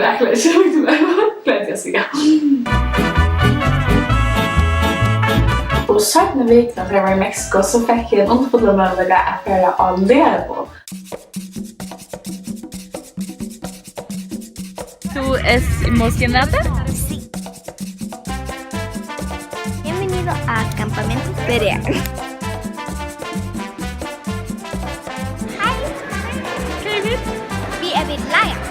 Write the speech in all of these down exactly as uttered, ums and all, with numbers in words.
Eg klári ikki at lukta meg, gloymdi eg at siga. Og seinnu vikuna, tá eg var í Mexico, so fekk eg ein undurfullan møguleika at fara á Leararvog. ¿Tú emocionada? Sí. Bienvenido a Campamento Perea. Hi. Baby. Vi er ved Leararvog.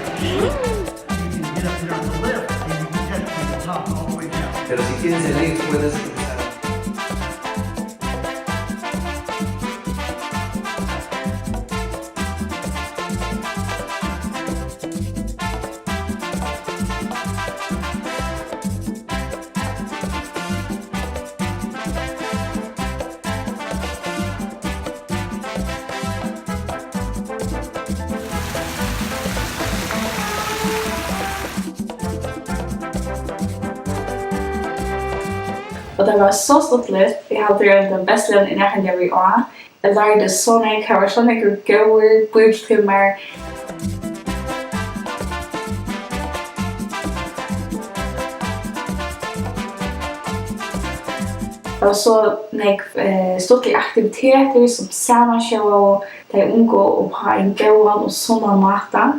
Pero si quieres el link, puedes empezar. Og tað var so stuttligt. Eg haldi, tað er ein av teimum bestu leiðunum, eg nakrantíð havi verið á. Eg lærdi so nógv, har var so nógvir góðir bíbliutímar. Har var so nógv, eh, stuttligar aktivitetir, sum samansjóðaðu tey ungu upp á ein góðan og sunnan máta.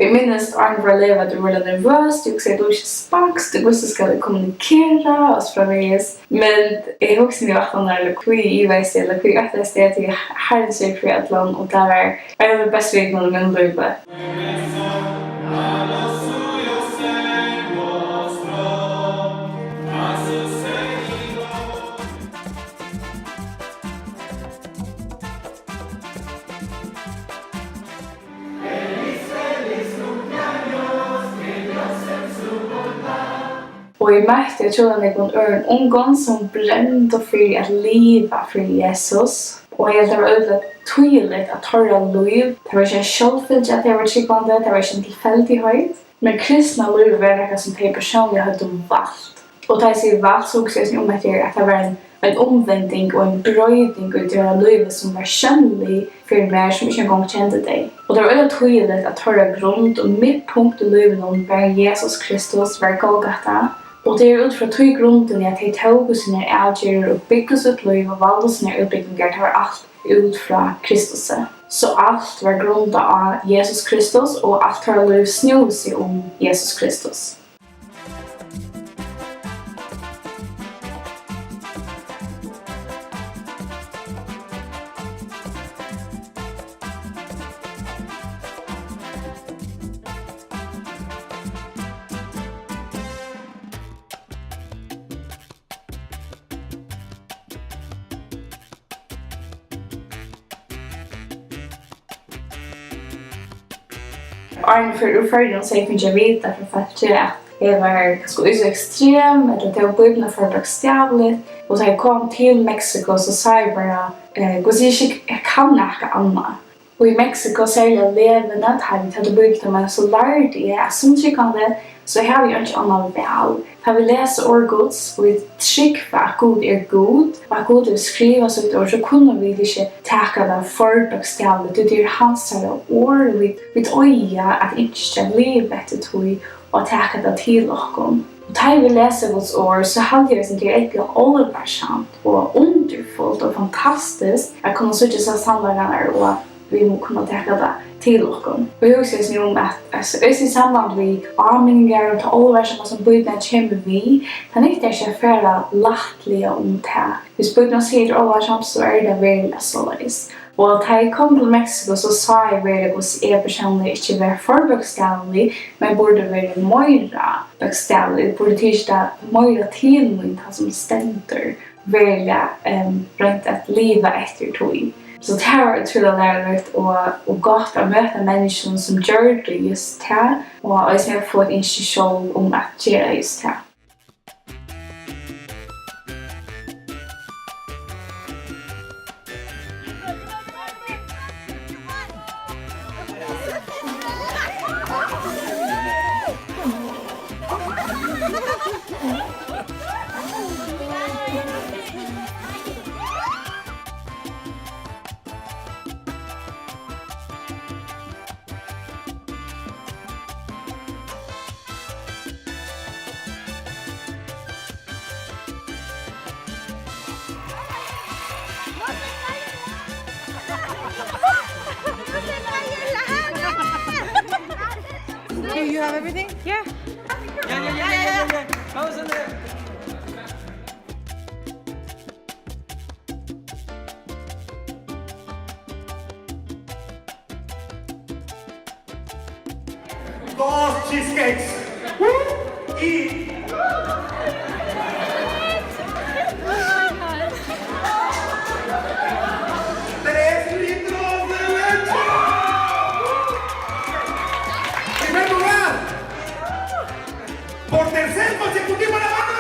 Eg minnist, áðrenn eg fór á Leararvog, at eg var nervøs, eg hugsaði, eg dugi ikki spanskt, og hvussu skal eg kommunikera, og so framvegis. Men eg hugsi nú aftaná, ella hví eg ivaðist, ella hví eg óttaðist tað, tí Harrin syrgir fyri øllum, og tað var ein av bestu vikunum í mínum lívi. Og eg møtti ótrúliga nógvum øðrum ungum, sum brendu fyri at liva fyri Jesus. Og eg helt, tað var øgiliga týðiligt, at teirra lív, tað var ikki ein sjálvfylgja, at tey vóru trúgvandi, tað var ikki ein tilfeldigheit. Men kristna lívið var nakað, sum tey persónliga høvdu valt. Og tá eg sigi valt, so hugsi eg eisini um, at tað, at tað var ein, ein umvending og ein broyting í teirra lívi, sum var sjónlig fyri mær, sum ikki eingong kendi tey. Og tað var øgiliga týðiligt, at teirra grund og midtpunkt í lívinum var Jesus Kristus, var Golgata. Og tað er út frá tí grundini, at tey tóku sínar avgerðir og bygdu sítt lív og valdu sínar útbúgvingar. Tað var alt út frá Kristusi. So alt var grundað á Jesus Kristus, og alt teirra lív snúði seg um Jesus Kristus. Áðrenn eg fór úr Føroyum, so eg fingið at vita frá fólki, at eg var kanska í so ekstrem, ella tók Bíbliuna for bókstavligt, og tá eg kom til Mexico, so sá eg bara, eh, hvussu eg ikki, eg kann nakað annað. Og í Mexico, serliga á Leararvognum, tá vit høvdu bíbliutímar, so lærdi eg, at sum trúgvandi, so havi eg einki annað val. Tá vit lesa orð Guds, og vit trúgva, at Gud er Gud, og at Gud hevur skrivað sítt orð, so kunnu vit ikki taka tað for bókstavligt, tí tað er hansara orð, og vit, vit eiga at ynskja at liva eftir tí, og at taka tað til okkum. Og tá ið vit lesa Guds orð, so haldi eg eisini, tað er ógvuliga álvarsamt og undurfult og fantastiskt at kunna síggja hesar sannleikarnar, og at vit mugu kunna taka tað til okkum. Og eg hugsi eisini um, at, altso, eisini í samband við áminningar um tað álvarsama, sum Bíblian kemur við, tað nyttar ikki at fara lættliga um tað. Viss Bíblian sigur, tað er álvarsamt, so er tað veruliga soleiðis. Og tá eg kom til Mexico, so sá eg veruliga, hvussu eg persónliga ikki var for bókstavlig, men burdi verið meira bókstavlig, burdi tikið tað meira til mín, tað sum stendur. veruliga, ehm, roynt at liva eftir tí. So tað var ótrúliga læruríkt og, og gott at møta menniskjum, sum gjørdu júst tað, og eisini at fáa eitt ynski sjálv um at gera júst tað. Okay, you have everything? Yeah. Yeah, yeah, yeah, yeah, yeah, yeah. Vamos, Andrea. Dos cheesecakes. Y tres litros de leche. Primer lugar. Por tercer consecutivo la mano.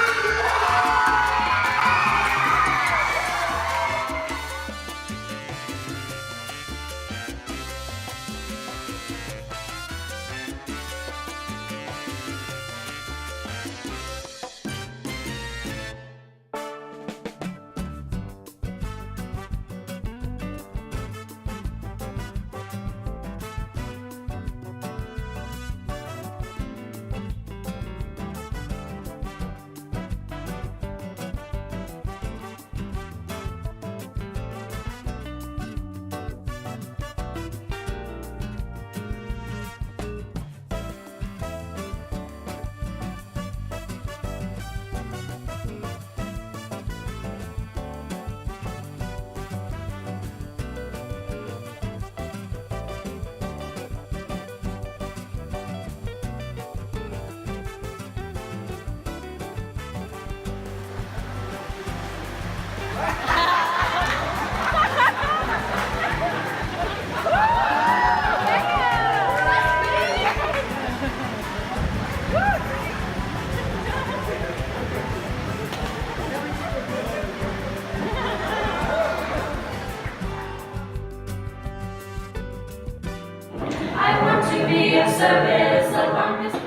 I want to be of service, I want this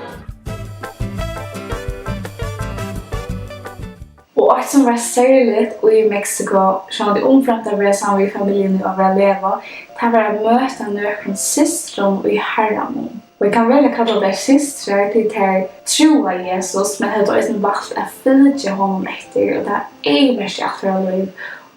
Og eitt sum var serligt í Mexico, sjálvandi umframt at vera saman við familjuni og vera leva, tað var at møta nøkrum systrum í Harranum. Og eg kann vel kalla tær systrar, tí tær trúa Jesus, men høvdu eisini valt at fylgja honum eftir, og tað eyðmerkti alt teirra lív.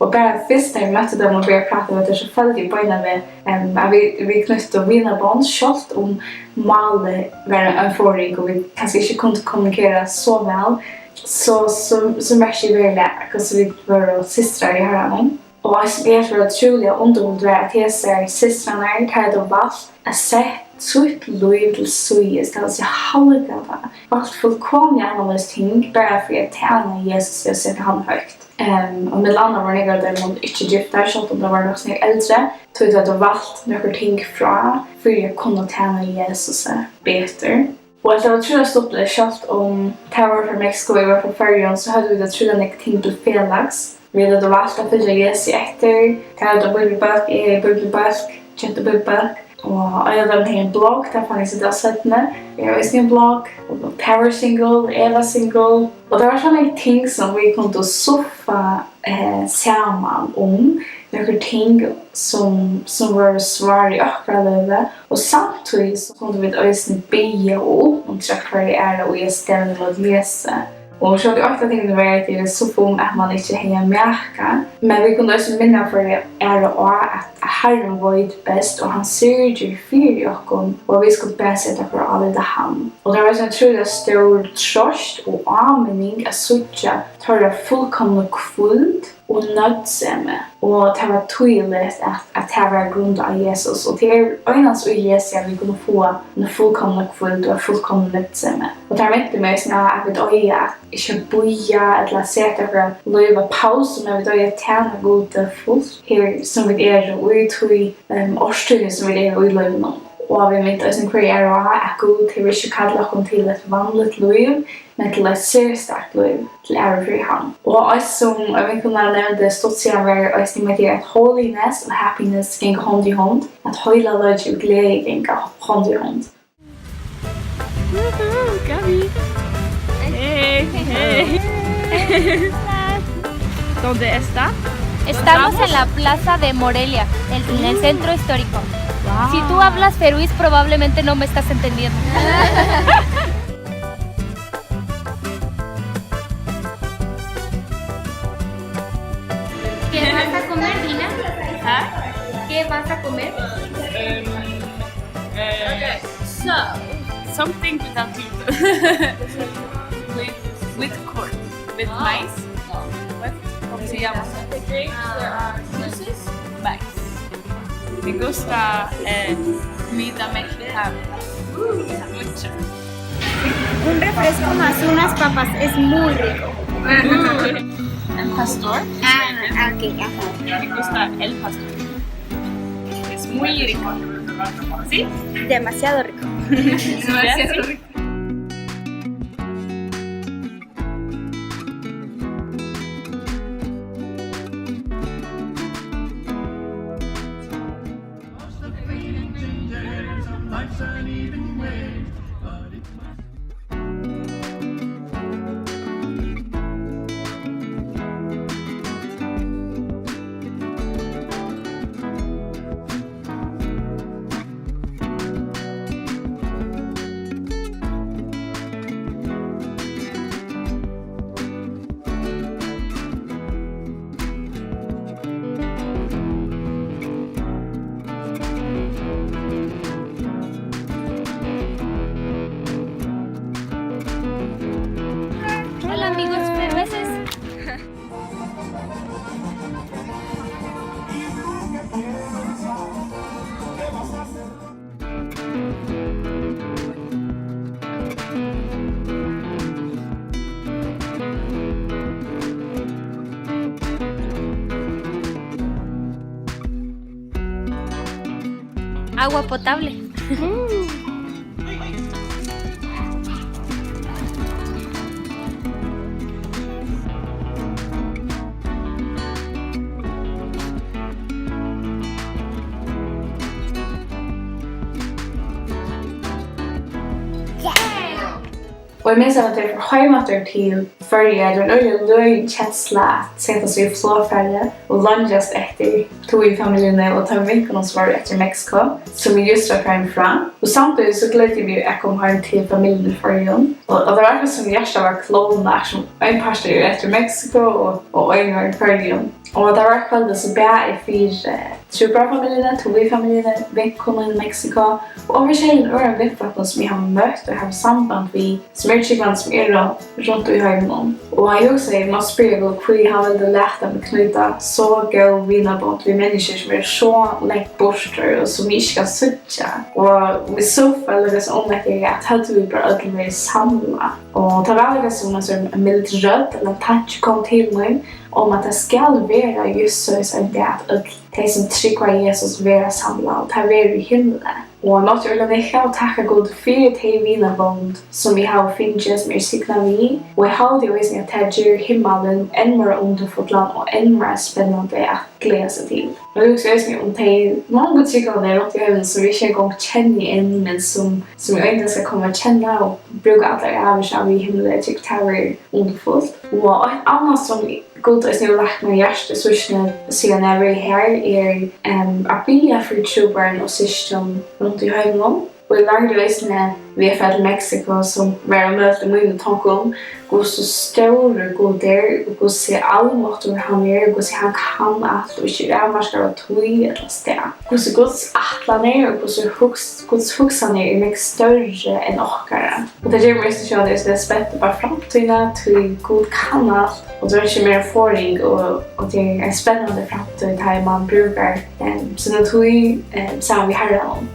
Og bara fyrst, tá eg møtti teimum og byrjaði at práta við tær, so føldi eg beinanvegin, em, at vit, vit knýttu vinabond, sjálvt um málið var ein forðing, og vit kanska ikki kundu kommunikera so væl, so, so, so merkti eg veruliga, hvussu vit vóru systrar í Harranum. Og eitt, sum eg helt var ótrúliga undurfult, var, at hesar systrarnar, tær høvdu valt at sett sítt lív til síðis, tað vil siga, halgað tað, valt fullkomiliga annarleiðis ting, bara fyri at tæna Jesus og seta hann høgt. Ehm, og millum annað vóru nógvar av teimum ikki giftar, sjálvt um tær vóru nokk so nógv eldri, tí tær høvdu valt nøkur ting frá, fyri at kunna tæna Jesusi betur. Og at tað var ótrúliga stuttligt, sjálvt um tær vóru frá Mexico og eg var frá Føroyum, so høvdu vit ótrúliga nógv ting til felags. Vit høvdu valt at fylgja Jesusi eftir. Tær høvdu bíbliubólk, eg hevði bíbliubólk, keypti bíbliubólk. Og ein av teimum hevði ein blogg, tað fann eg so av seinni. Eg havi eisini ein blogg, og tær vóru single, eg var single. Og tað var so nógv ting sum vit kundu suffa, eh, saman um. Nøkur ting sum, sum vóru svár í okkara lívi, og samtíðis so kundu vit eisini biðja og uppmuntra hvørja aðra í at stevna móti lesi. Og sjálvt eitt av tingunum var, at eg suffaði um, at mann ikki hevði maka, men vit kundu eisini minna hvørja aðra á, at Harrin veit best, og hann syrgir fyri okkum, og vit skulu bara seta okkara álit á hann. Og tað var so ótrúliga stór troyst og áminning at síggja teirra fullkomnu hvíld, og nøgdsemi. Og tað var týðiligt, at, at tað var grundað á Jesus. Og tað er einans í Jesusi, at vit kunnu fáa eina fullkomna hvíld og eitt fullkomið nøgdsemi. Og tað minti meg eisini á, at vit eiga at ikki at bíða ella at seta okkara lív á pausu, men vit eiga at tæna Gudi fult her, sum vit eru, og í tí, ehm, árstíðini, sum vit eru í lívinum. Og vit mintu eisini hvørji aðru á, at Gud hevur ikki kallað okkum til eitt vanligt lív, men til eitt serstakt lív, til æru fyri hann. Og eisini, sum ein vinkona nevndi stutt síðan, var eisini við tí, at holiness og happiness ganga hond í hond, at heilagleiki og gleði ganga hond í hond. Woohoo, Gaby. Hey, hey. ¿Dónde está? Estamos en la plaza de Morelia, el, en el centro histórico. Wow. Si tú hablas feroés, probablemente no me estás entendiendo. ¿Qué vas a comer, Dina? ¿Ah? ¿Qué vas a comer? Em, eh, okay, so, something without gluten. With, with corn, with maize. What? ¿Cómo se llama? The grapes, there are juices. Maize. Me gusta, eh, comida mexicana. Mucho. Un refresco más unas papas, es muy rico. El pastor. Ah, ah, ok, ajá. Me gusta el pastor. Es muy rico. ¿Sí? Demasiado rico. Demasiado rico. Hola, amigos, buenas noches. Agua potable. Og eg minnist, at tá eg fór heim aftur til Føroya, tað var ein øgiliga løgin kensla at seta seg í flogfarið og leingjast eftir Tui-familjuni og teimum vinkonum, sum vóru eftir í Mexico, sum eg júst var farin frá. Og samtíðis so gleddi eg meg at koma heim til familjuna í Føroyum. Og, og tað var akkurát sum hjartað var klovnað, sum ein partur er eftir í Mexico og, og ein var í Føroyum. Og tað var kvøldið, so bað eg fyri, eh, Trúboðarfamiljuni, Tui-familjuni, vinkonum í Mexico og forskelligum øðrum vinfólkum, sum eg havi møtt og havi samband við, sum eru trúgvandi, sum eru runt í heiminum. Og eg hugsaði, eg má spyrja Gud, hví hann vildi lata meg knýta so góð vinabond við menniskjur, sum eru so langt burtur og sum eg ikki kann síggja. Og í so fall, líka sum um hetta er rætt, høvdu vit bara øll verið samlað. Og tað var líka sum ein sånn mild rødd, ella ein tanki kom til mín, um at tað skal vera júst soleiðis ein dag, at øll tey, sum trúgva Jesus, verða samlað, og tað verður í himli. Og eg mátti øgiliga nógv takka Gud fyri tey vinabond, sum eg havi fingið, sum eg eri signað við, og eg haldi eisini, at tað ger himmalin enn meira undurfullan og enn meira spennandi at gleða seg til. Og eg hugsi eisini um tey mongu trúgvandi runt í heiminum, sum eg ikki eingong kenni enn, men sum, sum eg eisini skal koma at kenna og brúka allar ævir saman við í himli. Eg tykki, tað verður undurfult. Og eitt annað, sum Gud eisini hevur lagt mær á hjartað, so sum eg, síðan eg havi verið her, er, em, at biðja fyri trúboðarum og systkinum runt í heiminum. Og eg lærdi eisini við at fara til Mexico, sum var á møti mínum tonkum, hvussu stórur Gud er, og hvussu almáttugur hann er, og hvussu hann kann alt og ikki er avmarkaður av tíð ella stað. Hvussu Guds ætlanir og hvussu hugs-, Guds hugsanir er nógv størri enn okkara. Og tað ger meg eisini sjálvandi eisini spent upp á framtíðina, tí Gud kann alt, og tað er ikki meira forðing, og, og tað er ein spennandi framtíð, tá ið mann brúkar, eh, sína tíð, eh, saman við Harranum.